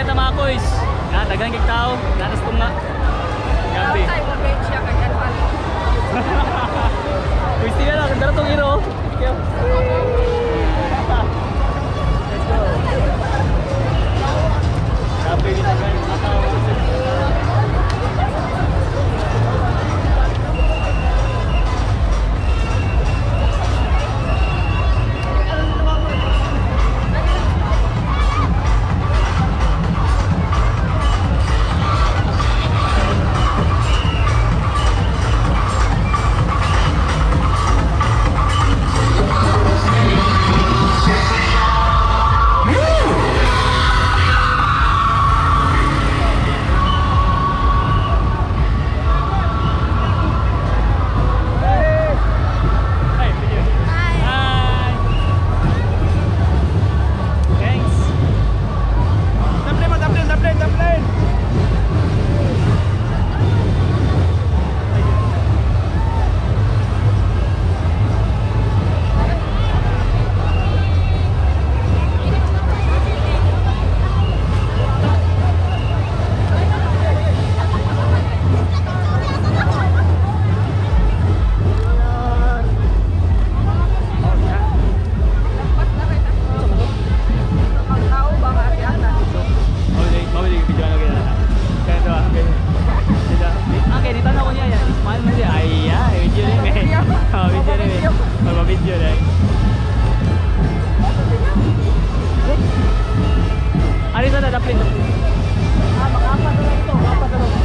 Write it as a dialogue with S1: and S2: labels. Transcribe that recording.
S1: na ta, mga koys. Na, daghan kay tao. Nanas tunga. Grabe.
S2: Outside mo bench siya kay ano.
S1: Pwede na lang, dara tong iro. Thank you. Let's go. Grabe yung daghan mga tao. Hi, video. Hi. Thanks.
S3: Taplin mo, taplin, taplin, taplin!
S2: Ang tao ba nga ate Ana?
S1: Mabili, mabili video ano ganyan. Ganito ah, ganyan. Dito. Okay, dito na ko niya yan. Smile man siya. Ay, yeah, video rin eh. Oh, video rin eh. Magpa-video rin. Ano ito na, daplin, daplin.
S2: Ah, makapat na ito, makapat na.